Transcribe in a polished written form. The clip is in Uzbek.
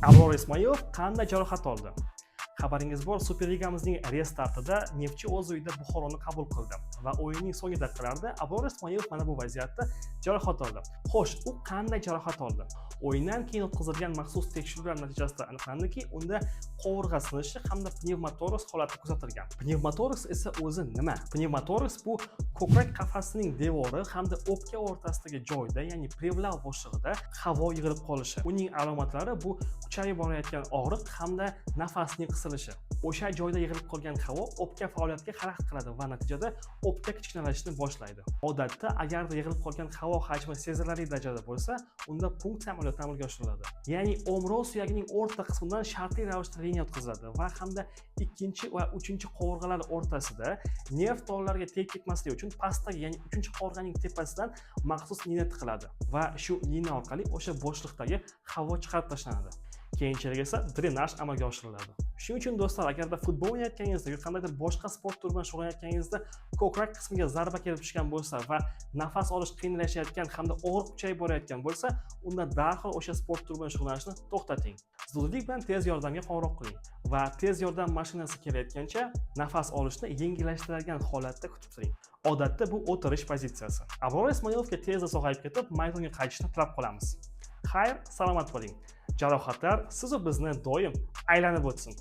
Abror Ismoilov qanday jarohat oldi? Xabaringiz bor, Superligamizning restartida Neftchi o'z uyida Buxoroni qabul qildi va o'yinning so'nggi daqiqalarida Abror Ismoilov mana bu vaziyatda jarohat oldi. Xo'sh, u qanday jarohat oldi? O'yindan keyin o'tkazilgan maxsus tekshiruvlar natijasida aniqlandiki, unda qovurg'a sinishi hamda pnevmotoraks holati kuzatilgan. Pnevmotoraks esa o'zi nima? Pnevmotoraks bu ko'krak qafasining devori hamda o'pka o'rtasidagi joyda, ya'ni plevral bo'shlig'ida havo yig'ilib qolishi. Uning alomatlari bu kuchayib borayotgan og'riq hamda nafasning qisilishi. O'sha joyda yig'ilib qolgan havo o'pka faoliyatiga xalaqit qiladi va natijada o'pka kichkinalashishni boshlaydi. Odatda agarda yig'ilib qolgan havo hajmi sezilarli darajada bo'lsa, unda punksiya amaliyoti amalga oshiriladi. Ya'ni o'mrov suyagining o'rta qismidan shartli ravishda liniya o'tkaziladi va hamda ikkinchi va uchinchi qovurg'alar o'rtasida nerv tollarga tegib ketmasligi uchun pastdagi, ya'ni uchinchi qovurg'aning tepasidan maxsus nina tiqiladi va shu nina orqali o'sha bo'shliqdagi havo chiqarib tashlanadi. Keyinchalik esa drenaj amalga oshiriladi. Shuning uchun, do'stlar, agarda futbol o'ynayotganingizda yoki qandaydir boshqa sport turi bilan shug'ullanayotganingizda ko'krak qismiga zarba kelib tushgan bo'lsa va nafas olish qiyinlashayotgan hamda og'riq kuchayib borayotgan bo'lsa, unda darhol o'sha sport turi bilan shug'ullanishni to'xtating. Zudlik bilan tez yordamga qo'ng'iroq qiling va tez yordam mashinasi kelayotgancha nafas olishni yengillashtirilgan holatda kutib turing. Odatda bu o'tirish pozitsiyasi. Abror Ismoilovga tezda sog'ayib ketib, maydonga qaytishni tilab qolamiz. Xayr, salomat bo'ling. Jarohatlar sizu bizni doim aylanib o'tsin.